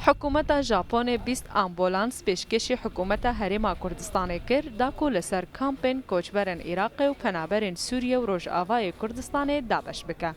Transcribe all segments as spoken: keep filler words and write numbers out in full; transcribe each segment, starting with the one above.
Hikûmeta Japonê bîst ambulans pêşkêşî hikûmeta Herêma Kurdistanê kir, da ku li ser kampên koçberên Iraqê û penaberên Sûriye û Rojavayê Kurdistanê dabeş bike.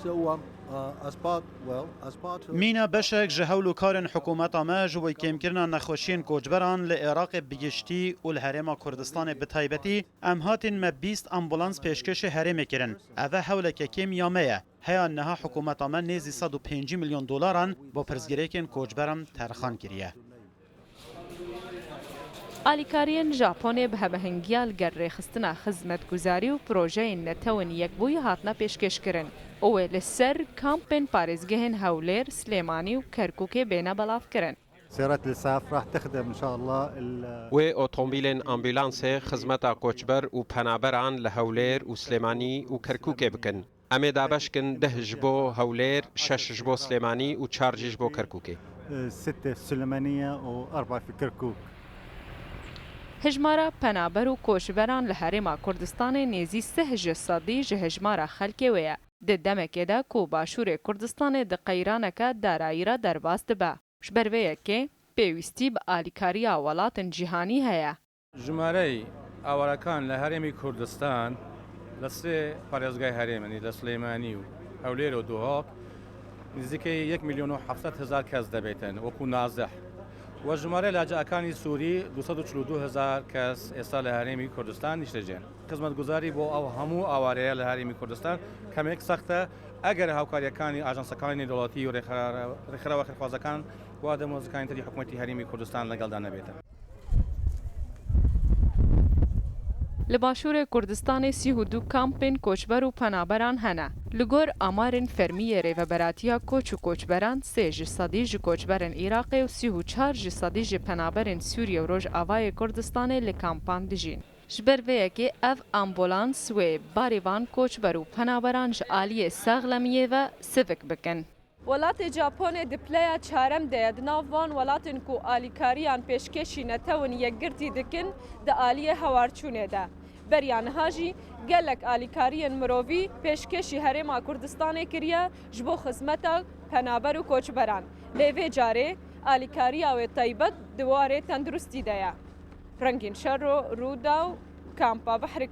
So, um, uh, as part, well, as part of Mîna beşek ji hewl û karên hikûmeta me ji bo kêmkirina nexweşiyên koçberan li Iraqê bi giştî û li Herêma Kurdistanê bi taybetî, em hatin me bîst ambulans pêşkêşî herêmê kirin. Ev e hewleke kêm ya me ye. Heya niha hikûmeta me nêzî sed û pêncî milyon dolaran bo pirsgirêkên koçberan terxan kiriye. Alîkariyên Japonê bi hemhengiya li gel rêxistina xizmetguzarî û projeyên netewên yekbûyî hatine pêşkêşkirin û wê li ser kampên parêzgehên Hewlêr, Silêmanî û Kerkûkê bêne belavkirin. سيارات الإسعاف راح تخدم إن شاء الله ال- Wê otomobîlên ambulansê xizmeta koçber û penaberan li Hewlêr û Silêmanî û Kerkûkê bikin. Em ê dabeş kin deh ji bo Hewlêr, şeş ji bo Silêmanî û çar jî ji bo Kerkûkê. ستة في السليمانية وأربعة في كركوك. Hijmara penaber û koçberan li Herêma Kurdistanê nêzî sih ji sedî ji hijmara xelkê wê ye. Di demekê de ku Başûrê Kurdistanê di qeyraneke darayî re derbas dibe. Ji ber vê yekê pêwîstî bi alîkariya welatên cîhanî heye. ژمارەی ئاوارەکان لە هەرێمی کوردستان لە سێ پارێزگای هەرێم، یعنی لە سلێمانی و هەولێر و دهۆک، نزیکەی یەک میلیۆن و حەفت سەد هەزار کەس دەبێتن وەکو نازح. و ژمارەی لاجئەکانی سووری دوو سەد و چل و دوو هەزار کەس ئێستا لە هەرێمی کوردستان نیشتەجێن. خزمەتگوزاری بۆ ئەو هەموو ئاوارەیە لە هەرێمی کوردستان کەمێک سەختە، ئەگەر هاوکاریەکانی ئاژانسەکانی نێودەوڵەتی و ڕێکخراوە، ڕێکخراوە خێرخوازەکان و دەمۆزەکانی تری حکوومەتی هەرێمی کوردستان لەگەڵدا نەبێتن. Li Başûrê Kurdistanê sî û du kampên koçber û penaberan hene. Li gor amarên fermî yê Rêveberatiya Koç û Koçberan, sê ji sedî ji koçberên Iraqê û sî û çar ji sedî ji penaberên Sûriye û Rojavayê Kurdistanê li kampan dijîn. Ji ber vê yekê ev ambulans wê barê van koçber û penaberan ji aliyê saxlemiyê ve sivik bikin. Welatê Japonê di pileya çarem de ye di nav van welatên ku alîkariyan pêşkêşî Netewên Yekgirtî dikin di aliyê hewarçûnê de. Beriya niha jî gelek alîkariyên mirovî pêşkêşî Herêma Kurdistanê kiriye ji bo xizmeta penaber û koçberan. Lê vê carê alîkariya wê taybet di warê tenduristî de ye. Rengîn Şero, Rûdaw, Kampa Behrê